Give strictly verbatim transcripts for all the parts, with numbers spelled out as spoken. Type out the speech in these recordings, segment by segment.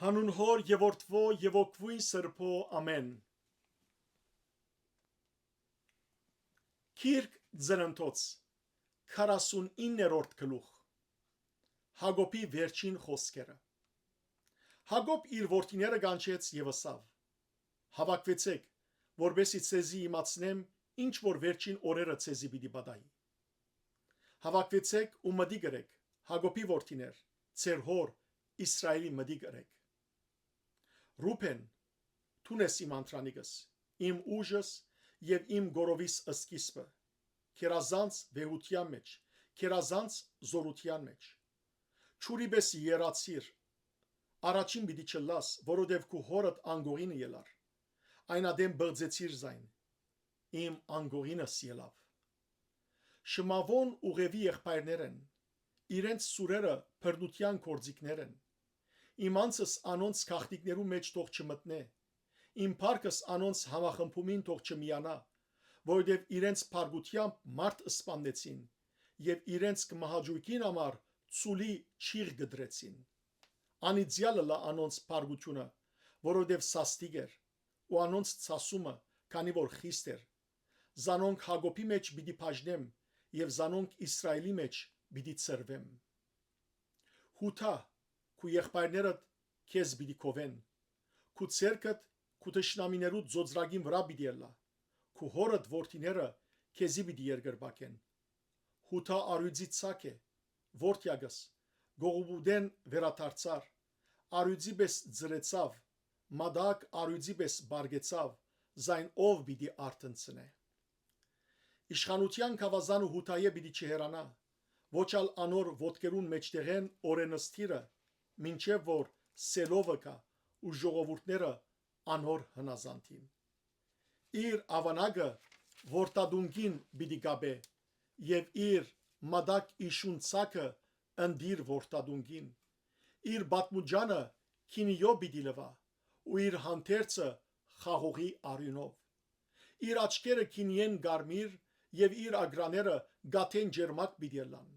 Անուն Հօր եւ Որդւոյ եւ Հոգւոյն Սրբոյ, ամէն։ Գիրք Ծննդոց, քառասունիններորդ գլուխ։ Յակոբի վերջին խօսքերը։ Յակոբ իր որդիները կանչեց եւ ըսաւ. «Հաւաքուեցէք, որպէսզի ձեզի իմացնեմ, ինչ որ վերջին օրերը ձեզի պիտի պատահի։ Հաւաքուեցէք ու մտիկ ըրէք, Յակոբի որդիներ, ձեր հօր Իսրայէլի մտիկ ըրէք։ Ռուբէն, դուն ես իմ անդրանիկս, իմ ուժս եւ իմ կորովիս սկիզբը, գերազանց վեհութեան մէջ, գերազանց զօրութեան մէջ։ Ջուրի պէս եռացիր, առաջին պիտի չըլլաս, որովհետեւ քու հօրդ անկողինը ելար։ Այն ատեն պղծեցիր զայն, իմ անկողինս ելաւ։ Շմաւոն ու Ղեւի եղբայրներ են, իրենց սուրերը բռնութեան գործիքներ են։ Իմ անձս անոնց գաղտնիքներու մէջ թող չմտնէ, իմ փառքս անոնց համախմբումին թող չմիանայ, որովհետեւ իրենց փառքութեամբ մարդ սպաննեցին եւ իրենց մահաճոյքին համար ցուլի չիղ կտրեցին։ Անիծեալ ըլլայ անոնց փառքութիւնը, որովհետեւ սաստիկ էր, ու անոնց ցասումը, քանի որ խիստ էր։ Զանոնք Յակոբի մէջ պիտի բաժնեմ եւ զանոնք Իսրայէլի մէջ պիտի ցրուեմ։ Յուդա, քու եղբայրներդ քեզ պիտի գովեն, քու ձեռքդ քու թշնամիներու ծոծրակին վրայ պիտի ըլլայ, քու հօրդ որդիները քեզի պիտի երկրպագեն։ Յուդա առիւծի ցակ է, որդեակս, գողուպուտէն վերադարձար, առիւծի պէս ծռեցաւ, մատակ առիւծի պէս պարկեցաւ, զայն ո՞վ պիտի արթնցնէ։ Իշխանութեան գաւազանը Յուդայէ պիտի չհեռանայ, ոչ ալ անոր ոտքերուն մէջտեղէն օրէնսդիրը, մինչեւ որ Սելովը գայ ու ժողովուրդները անոր հնազանդին։ Իր աւանակը որդատունկին պիտի կապէ եւ իր մատակ իշուն ցակը ընտիր որդատունկին։ Իր պատմուճանը գինիով պիտի լուայ ու իր հանդերձը խաղողի արիւնով։ Իր աչքերը գինիէն կարմիր եւ իր ագրաները կաթէն ճերմակ պիտի ըլլան։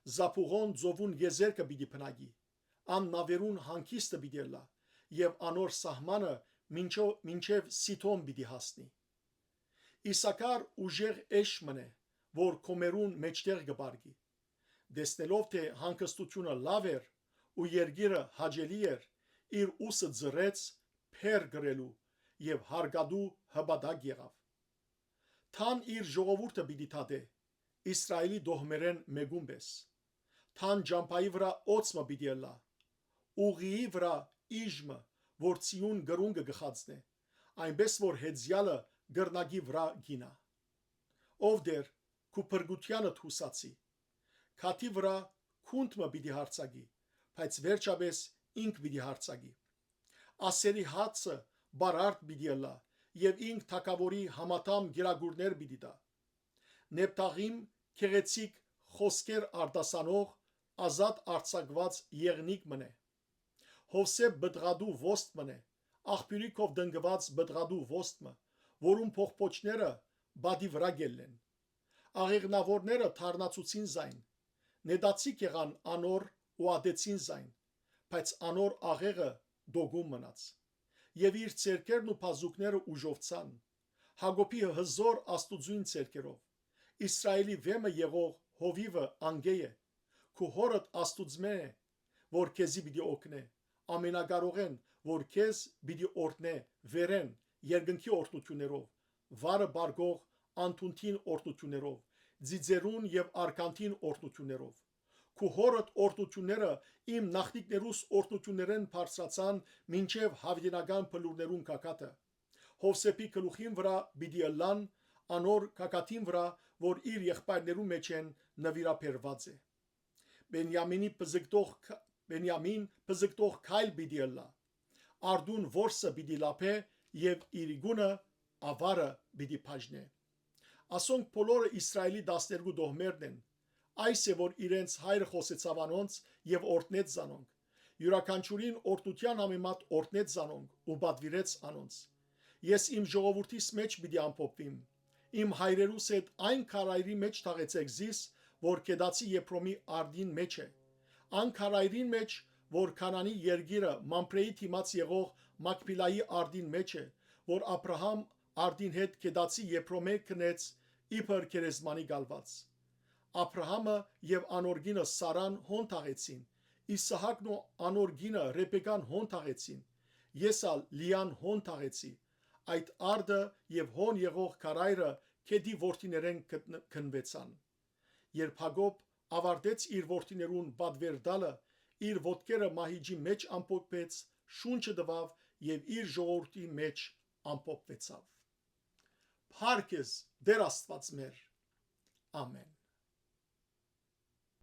Զապուղոն ծովուն եզերքը պիտի բնակի, ան նաւերուն հանգիստը պիտի ըլլայ եւ անոր սահմանը մինչեւ, մինչեւ Սիդոն պիտի հասնի։ Իսաքար ուժեղ էշ մըն է, որ քոմերուն մէջտեղ կը պարկի։ Տեսնելով թէ հանգստութիւնը լաւ էր ու երկիրը հաճելի էր, իր ուսը ծռեց փեր կրելու եւ հարկատու հպատակ եղաւ։ Դան իր ժողովուրդը պիտի դատէ, Իսրայէլի տոհմերէն մէկուն պէս։ Դան ճամբայի վրայ օծ մը պիտի ըլլայ, ուղիի վրայ իժ մը, որ Ձիուն կրունկը կը խածնէ, այնպէս որ հեծեալը կռնակի վրայ կինայ։ Ով Տէր, քու փրկութեանդ յուսացի։ Քաթի վրայ գունդ մը պիտի յարձակի, բայց վերջապէս ինք պիտի յարձակի։ Ասերի հացը բարարդ պիտի ըլլայ եւ ինք թագաւորի համադամ կերակուրներ պիտի տայ։ Նեփթաղիմ գեղեցիկ խօսքեր արտասանող ազատ արձակուած եղնիկ մըն է։ Յովսէփ պտղատու ոստմն է, աղբիւրի քով տնկուած պտղատու ոստմը, որուն փողփոջները բադի վրայ կ'ելլեն։ Աղեղնաւորները թարնացուցին զայն, նետացիկ եղան անոր ու ատեցին զայն, բայց անոր աղեղը տոկուն մնաց։ Եւ իր ձեռքերն ու բազուկները ուժովցան։ Յակոբի հզոր Աստուծոյն ձեռքերով, Իսրայէլի վէմը եղող հովիւը անկէ է, քու հօրդ Աստուծմէ է, որ քեզի պիտի օգնէ, ամենակարողէն, որ քեզ պիտի օրհնէ վերէն երկնքի օրհնութիւններով, վարը պարկող անդունդին օրհնութիւններով, ձիծերուն եւ արկանդին օրհնութիւններով։ Քու հօրդ օրհնութիւնները իմ նախնիքներուս օրհնութիւններէն բարձրացան մինչեւ յաւիտենական բլուրներուն գագաթը։ Յովսէփի գլուխին վրայ պիտի ըլլան, անոր գագաթին վրայ, որ իր եղբայրներու մէջէն նուիրաբերուած է։ Բենիամինի պզկտող ք-, Բենիամին պզկտող քայլ պիտի ըլլայ։ Արդուն որսը պիտի լափէ եւ իրիկունը աւարը պիտի բաժնէ։ Ասոնք բոլորը Իսրայէլի տասներկու տոհմերն են։ Այս է, որ իրենց հայրը խօսեցաւ անոնց եւ օրհնեց զանոնք։ Իւրաքանչիւրին օրհնութեան համեմատ օրհնեց զանոնք ու պատուիրեց անոնց։ Ես իմ ժողովուրդիս մէջ պիտի ամփոփուիմ։ Իմ հայրերուս հետ այն քարայրի մէջ թաղեցէք զիս, որ Կեդացի Եփրոմի արդին մէջ է։ Ան քարայրին մէջ որ Քանանի երկիրը Մամբրեի դիմաց եղող Մակփիլայի արտին մէջ է, որ Աբրահամ արտին հետ գետացի Եփրոմէ գնեց իբր գերեզմանի գալուած։ Աբրահամը եւ անոր կինը Սարան հոն թաղեցին, Իսահակն ու անոր կինը Ռեբեկան հոն թաղեցին, ես ալ Լիան հոն թաղեցի։ Այդ արտը եւ հոն եղող քարայրը գետի որդիներէն գտնուեցան։ Երբ Յակոբ աւարտեց իր որդիներուն պատուէր տալը, իր ոտքերը մահիճի մէջ ամփոփեց, շունչը տուաւ եւ իր ժողովուրդի մէջ ամփոփուեցաւ։ Փառք ես, Տէր Աստուած մեր։ Ամէն։